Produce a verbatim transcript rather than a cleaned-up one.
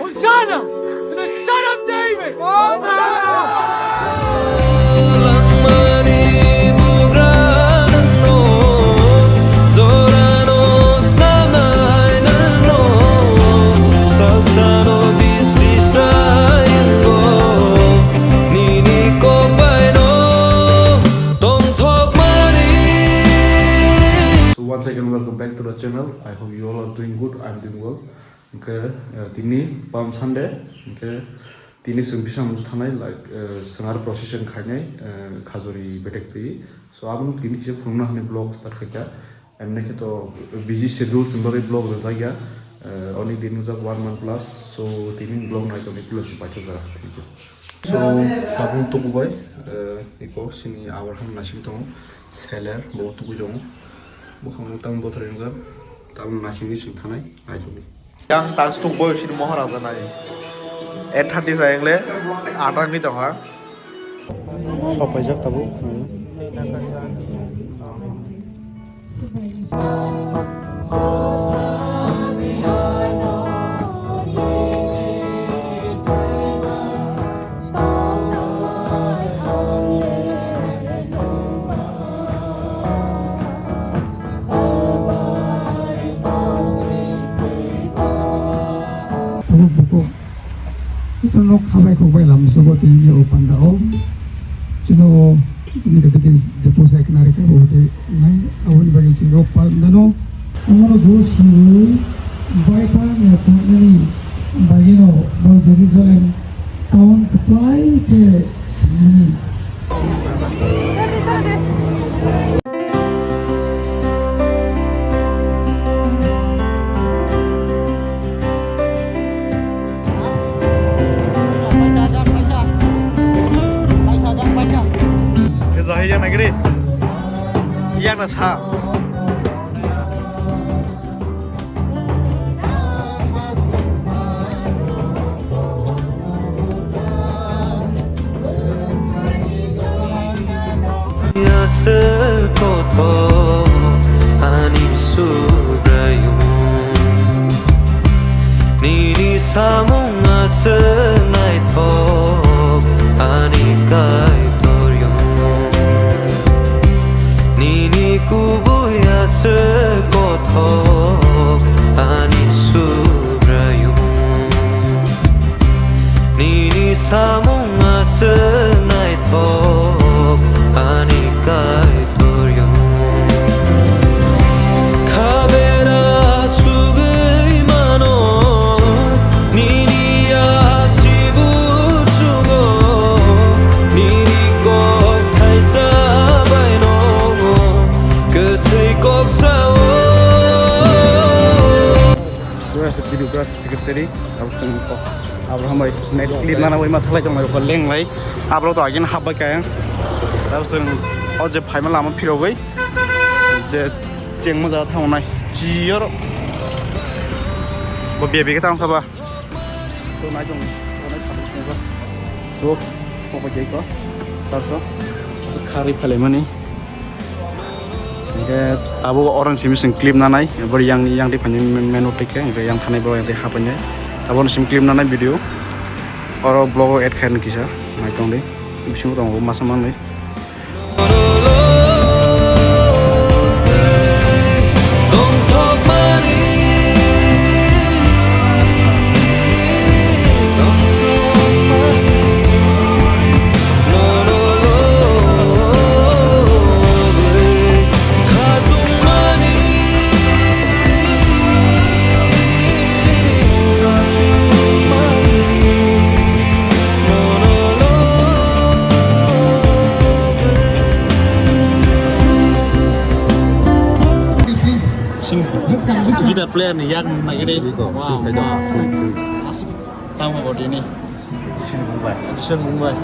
Hosanna to the Son of David! So once again, welcome back to the channel. I hope you all are doing good. I'm doing well. Hingke, eh, tini Palm Sunday, hingke tini chwng bisamung thangnai, like, eh, chwng aro procession khainai, eh, Khajuri betek twi. So, aboni tini kisa phunukna hwnwi vlog start khaikha. Emne khe to busy schedule chwng bagwi vlog rwjakya. Eh, oni din wngjak one month plus. So, tini vlog nai tongni puila chwng paithago jora. Thank you. So, tabuk tukubai, eh, iko sini Abraham naising tongo, seller, bo tukui tongo. Bwkhang tamo bothor wngjak, tamo naisingni sing thanai, naisingni. Yang tansuk boy sini Maharaja nai. Eight thirty sa engle, atang ni tongha. Sok paijak tabuk. Abo buko. Ito nok khabai khokbai lamsogo tini o panda o. Chino tini kete ke depo sai kna reka bo te nai aboni bagwi chino panda no. Amaro do siwi bai ta ne chaknani bagino bo Jerusalem town kwplai ke thangmani. Khe zahir yang nagiri. Yang na sa. Aswk kothok ani Subraiyung, nini samung aswk naithok ani Kaitor yung. Nini kubui aswk kothok ani Subraiyung. Nini samung aswk naithok ani Kaitor yung. Khabera sugwi mano nini yasi buchungo, nini kok thaisa baino kwthwi kok sao. Sura se videography secretary, abo chwng kok Abraham bai next clip nana bai ma thalai tong lai kok lenglai. Abro to again habbai kaya. Abo chwng o je phaima lama phirogwi je chengma jaga thangnai. Jiyoro bo bia bia khe tang saba. So nai tong, so nai sabo tong. So, so ko jai ko. Sar so. So khari phalai mani. Hingke tabuk oro simi sing clip nanai, bor yang, yang di phani menu tike, hingke yang thanai bor yang di hapainai. Tabuk simi clip nanai video. Oro vlog o add khaina kisa, nai tong di. Bisingo tongo masa manwi. Sing guitar player ni yak nagede. Iko, wow. Iko, iko. Asik tamo body ni. Jason Mumbai. Jason Mumbai.